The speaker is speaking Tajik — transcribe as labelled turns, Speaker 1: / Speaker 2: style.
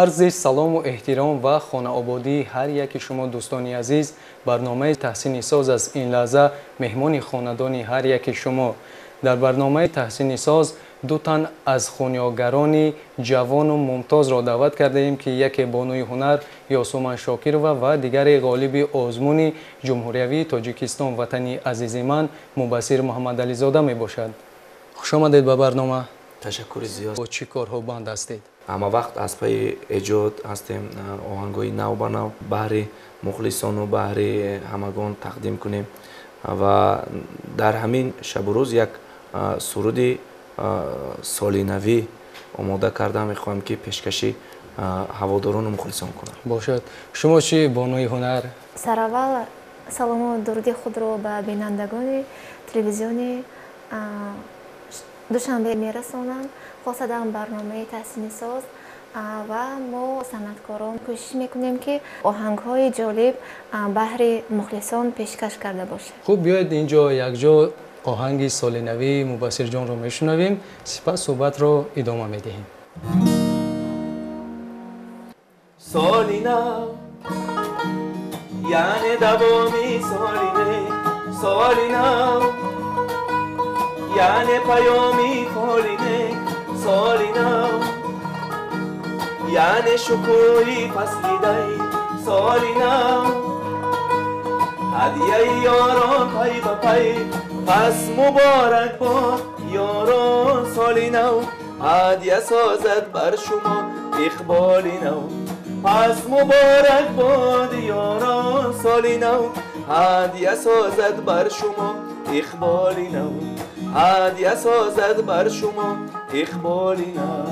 Speaker 1: Арзи салому эҳтиром ва хонаободии ҳар яки шумо, дӯстони азиз, барномаи Таҳсини соз аз ин лаҳза меҳмони хонадони ҳар яки шумо. Дар барномаи Таҳсини соз ду тан аз хунёгарони ҷавону мумтозро даъват кардаем, ки яке бонуи ҳунар Ёсуман Шокирова ва дигаре ғолиби озмуни ҷумҳуриявии Тоҷикистон «Ватани азизи ман» Мубассир Муҳаммадализода мебошад. Хушомадед ба барнома.
Speaker 2: Ташаккури зиёд.
Speaker 1: Бо чӣ корҳо банд ҳастед?
Speaker 2: Ҳама вақт аз пайи эҷод ҳастем, оҳангҳои нав ба нав баҳри мухлисону баҳри ҳамагон тақдим кунем ва дар ҳамин шабу рӯз як суруди солинавӣ омода карда мехоҳам, ки пешкаши ҳаводорону мухлисон кунам.
Speaker 1: Бошад. Шумо чӣ, бонуи ҳунар?
Speaker 3: Сараввал салому дуруди худро ба бинандагони телевизиони Душанбе мерасонам, хосадан барномаи Таҳсини соз, ва мо санъаткорон кӯшиш мекунем, ки оҳангҳои ҷолиб баҳри мухлисон пешкаш карда бошем.
Speaker 1: Хуб, биёед, инҷо якҷо оҳанги солинавии Мубассирҷонро мешунавем, сипас суҳбатро идома медиҳем.
Speaker 2: Соли нав яъне давоми соли не, соли нав яъне паёми фоли нек, соли нав яъне шукӯҳи фасли дай, соли нав ҳадияи ёрон пай ба пай. Пас муборак бод, ёрон, соли нав, ҳадя созад бар шумо иқболи нав. Пас муборак бод, ёрон, соли нав, ҳадя созад бар шумо иқболи нав, ҳадя созад бар шумо иқболи нав.